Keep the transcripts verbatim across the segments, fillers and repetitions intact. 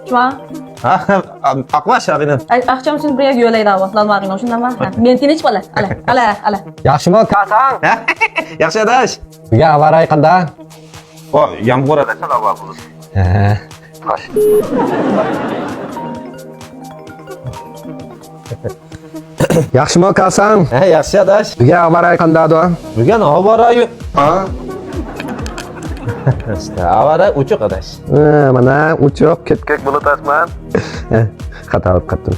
شۇڭا. ھە، ئاقباش ئاغىنىم. ئاخشام سېنى بىر يەرگە يۆلەيدۇ، لالما ئاغىنىڭ، شۇنداقمۇ؟ ھە، مېنى تىنچ بالا. ئەلە، ئەلە، ئەلە. ياخشىمۇ كاساڭ؟ ياخشى ئاداش. بۈگۈن ھاۋا رايى قانداق؟ ئو، يامغۇر ئاداش، ھاۋا بۇلۇت. ھە. ياخشىمۇ كاساڭ؟ ھە، ياخشى ئاداش. بۈگۈن ھاۋا رايى قانداقدۇ؟ بۈگۈن ھاۋا رايى. ھا؟ ھاۋا رايى ئوچۇق ئاداش. ھە، مانا ئوچۇق، كۆپكۆك بۇلۇت ئاسمان. ھە، خاتا بولۇپ قاپتىم.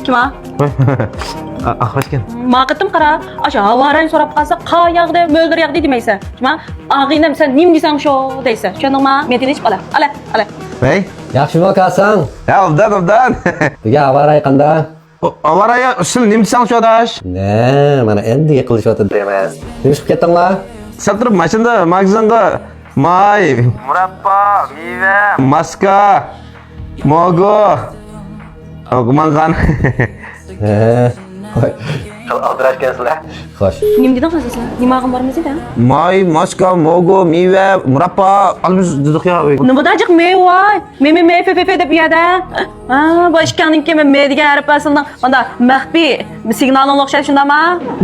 كىم ئا؟ ئا، خوش كەل. ما قېتىم قارا، ئاشۇ ھاۋا رايىنى سوراپ قالسا، قار ياغدى، مۆلدۈر ياغدى دېمەيسەن. شۇڭا، ئاغىنەم، سەن نېمە دېسەڭ شۇ دەيسەن. چۈشەندىڭما؟ مېنى تىنچ بالا. ئەلە، ئەلە. ۋەي. ياخشىمۇ كاساڭ؟ ھە، ئوبدان، ئوبدان. بۈگۈن ھاۋا رايى قانداق؟ ئاۋارە يا، سىل نېمە دېسەڭ شۇ ئاداش؟ نە، مانا ئەمدى يېقىنلىشىۋاتىدۇ دەيمەن. نېمە ئىش قىلىپ كەتتىڭلار؟ سەل تۇرۇپ ماشىنىدا ماگىزىنغا ماي، مۇراببا، مېۋە، ماسكا، موگو، ماڭغان. ھە. ئالدىراشكەنسىلەر. خوش. نېمە دېدىڭ ھازىر سەن؟ نېمە ئالغىن بارمىز دېدىڭ؟ ماي، ماسكا، موگو، مېۋە، مۇراببا ئالىمىز دېدۇق يا. نېمىدا جىق مېۋە؟ مېمە مېفې فېفې دەپ يەدە. ھا، بۇ ئىككىڭنىڭكى مېمە دېگەن ھەرپ ئەسلىنىڭ مانا مەخپىي سىگنالىڭ ئوخشاش، شۇنداقما؟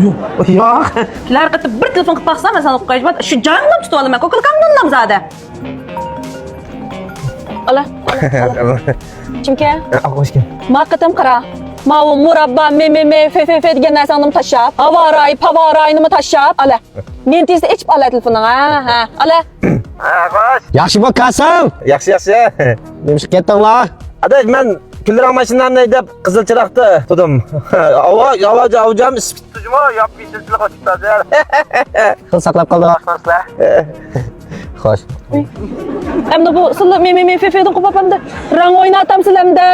يوق، ياق. كېلەر قېتىم بىر تېلېفون قىلىپ باقسام، مەن ساڭا ئوقۇپ قوياي. شۇ جايىڭدىن تۇتۇۋالىمەن. كوكۇلكاڭدىن نامزادە. ئالا، ئالا، ئالا. كىمكەن؟ ئاقباشكەن. ما قېتىم قارا. ماۋۇ مۇراببا، مېمە مېفې فېفې دېگەن نەرسەڭنىمۇ تاشلاپ، ھاۋا رايى، پاۋا رايىنىمۇ تاشلاپ، ئالا. مېنى تېزلا ئېچىپ ئالا تېلېفونۇڭ، ھە، ھە، ئالا. ھە، خوش. ياخشىمۇ كاساڭ؟ ياخشى، ياخشى. نېمە ئىش قىلىپ كەتتىڭلار؟ ئاداش، مەن كۈلرەڭ ماشىنامنى ھەيدەپ قىزىل چىراغدا تۇردۇم. ھاۋا، ھاۋا، ھاۋا جام ئىسسىپ كېتىپتۇ جۇمۇ، ياپيېشىل چىراغ چىقتى ھازىر. خېلى ساقلاپ قالدى. خوش، خوش. خوش. ئەمدى بۇ سىلى مېمە مېفې فېفېدىن قوپۇپ ئەمدى رەڭ ئويناتامسىلەر ئەمدى.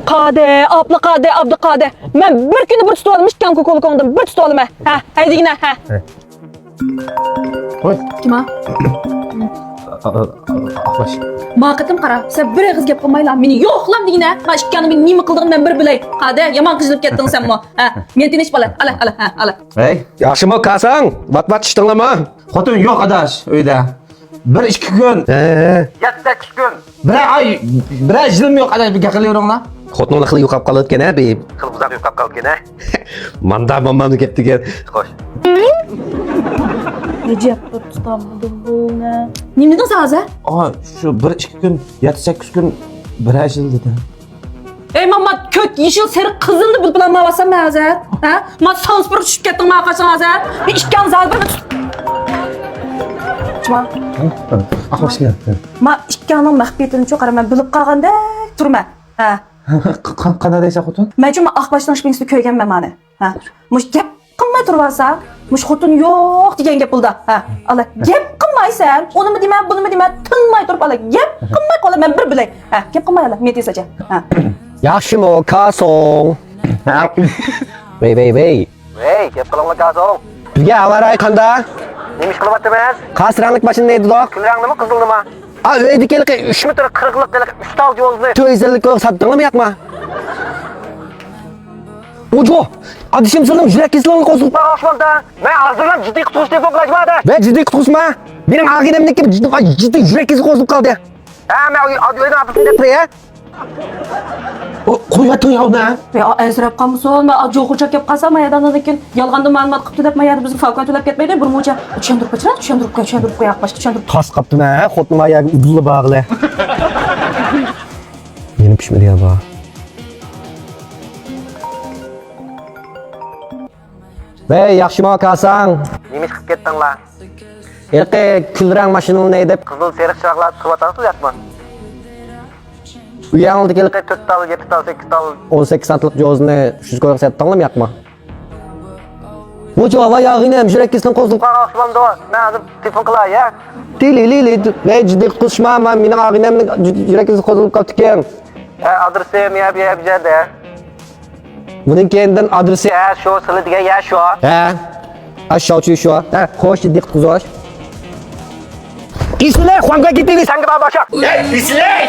قادى، ئابلا قادى، ئابدۇ قادى. مەن بىر كۈندە بىر تۇتۇۋالىمەن، ئىككىڭ كوكۇلكاڭدىن بىر تۇتۇۋالىمەن. ھە، ھەيدىگىنە، ھە. ھوي. كىم ئا؟ ئا-، ئا-، ئا-، ئاقباش. ما قېتىم قارا، سەن بىر ئېغىز گەپ قىلمايلا، مېنى يوقلام دېگىنە. ھا، ئىككىڭنىڭ مېنى نېمە قىلىدىغىنى مەن بىر بىلەي. قادى، يامان قىينىلىپ كەتتىڭ سەنمۇ. ھە، مېنى تىنچ بالا. ئالا، ئالا، ھە، ئالا. ھەي. ياخشىمۇ كاساڭ؟ ۋات ۋات ئىچتىڭلىمۇ؟ خوتۇن يوق ئاداش ئۆيدە. بىر ئىككى كۈن. ھە، ھە. يەتتە سەككىز كۈن. بىرەر ئاي، بىرەر يىلمۇ يوق ئاداش، بىر گەپ قىلىۋېرىڭلار. خوتۇنۇڭلار خېلى يوقاپ قالىۋاتقان ھە بىر. خېلى ئۇزاق يوقاپ قالىدىكەن ھە. ماندا مامامنى كەپتىكەن. خوش. ئەجەب بىر تۇتالمىدىم بۇنى. نېمە دېدىڭ سەن ھازىر؟ ئا، شۇ بىر ئىككى كۈن، يەتتە سەككىز كۈن، بىرەر يىل دېدى. ئەي ماما، كۆك، يېشىل، سېرىق، قىزىلنى بىلىپ بولالمايۋاتسام مەن ھازىر. ھە؟ ما سانسىپىر چۈشۈپ كەتتىڭ ما قاچان ھازىر؟ بىر ئىككىڭ زادى بىر. چىما. ئاقباش كەل. ما ئىككىڭنىڭ مەخپىيىتىنىچۇ قارا، مەن بىلىپ قالغاندەك تۇرىمەن. ھە. قا-، قا-، قانداق دەيسەن خوتۇن؟ مەنچۇ ما ئاقباشنىڭ شپىڭسىدا كۆرگەنمەن مانى. ھە. مۇش گەپ قىلماي تۇرۇۋالسا، مۇش خوتۇن يوق دېگەن گەپ بولىدۇ. ھە، ئالا، گەپ قىلمايسەن، ئۇنىمۇ دېمە، بۇنىمۇ دېمە، تىنماي تۇرۇپ، ئالا، گەپ قىلماي قولا، مەن بىر بىلەي. ھە، گەپ قىلماي، ئالا، مېنى تېزلىچە. ھە. ياخشىمۇ، كاسوڭ؟ ۋەي، ۋەي، ۋەي. ۋەي، گەپ قىلىڭلار، كاسوڭ. بۈگۈن ھاۋا رايى قانداق؟ نېمە ئىش قىلىۋاتىمىز؟ قارا رەڭلىك ماشىنىنى ھەيدىدۇق. كۈل رەڭنىمۇ، قىزىلنىمۇ؟ ئا، ئۆيدىكى ھېلىقى ئۈچ مېتىر قىرىقلىق ھېلىقى ئۈچ تال يولنى. تۆت يۈز ئەللىك قويۇپ ساتتىڭلارمۇ ياقما؟ ئوجۇ، ئادىشىم سېنىڭ يۈرەك كېسىلىڭنى قوزغىدى. مەن ھازىرلا جىددىي قۇتقۇزۇش تېلېفون قىلاي. ۋە جىددىي قۇتقۇزما. مېنىڭ ئاغىنەمنىڭكى جىددىي، جىددىي يۈرەك كېسىلى قوزغىلىپ قالدى. ھە، مەن ئۆي-، ئۆينىڭ ئاپىسىنى دەپ تۇرۇي، ھە؟ ئو، قويۇۋېتىڭ يا ئۇنى. ۋە ئەنسىرەپ قالمىسۇن، مەن جوخۇرچاق گەپ قىلسام، مەن يەردە ئاندىن كېيىن يالغاندىن مەلۇمات قىپتۇ دەپ، مەن يەردە بىزگە فاكتۇرا تۆلەپ كەتمەيدۇ، بىر مۇنچە. چۈشەندۈرۈپ قويچىلا، چۈشەندۈرۈپ قوي، چۈشەندۈرۈپ قوي، ئاقباشقا چۈشەندۈرۈپ قوي. تاس قاپتىمەن، ھە؟ خوتۇنۇم يەرگە ئۇدۇللا بارغىلى. يەنە پىشمىدى يا بۇ. ۋەي، ياخشىمۇ كاساڭ؟ نېمە ئىش قىلىپ كەتتىڭلار؟ ھېلىقى كۈل رەڭ ماشىنىڭنى ھەيدەپ. قىزىل سېرىق چىراغلار تۇتۇۋاتامسىز ياقما؟ ئۇ يەڭلىدىكى ھېلىقى تۆت تال، يەتتە تال، سەككىز تال. ئون سەككىز سانتىملىق جوزىنى ئۈچ يۈز كويغا ساتتىڭلارمۇ ياقما؟ بۇ جاۋابى ياغىنى ھەمشىرە كېسىلىڭ قوزغىلىپ قالغان ئوخشىمامدۇ؟ مەن ھازىر تېلېفون قىلاي، يا؟ تىلىلىلى، ۋەي، جىددىي قۇتقۇزما، مانا مېنىڭ ئاغىنەمنىڭ يۈرەك كېسىلى قوزغىلىپ قاپتىكەن. ھە، ئادرېسى مەيەر، بۇ يەردە. بۇنىڭ كەينىدىن ئادرېسى. ھە، شۇ، سىلى دېگەن يەر شۇ. ھە. ئاشۇ شۇ. ھە، خوش، جىددىي قۇتقۇزۇش. ئىسلەي، خۇاڭگا كېتىۋى، سەنگە بار باشا. ئىسلەي.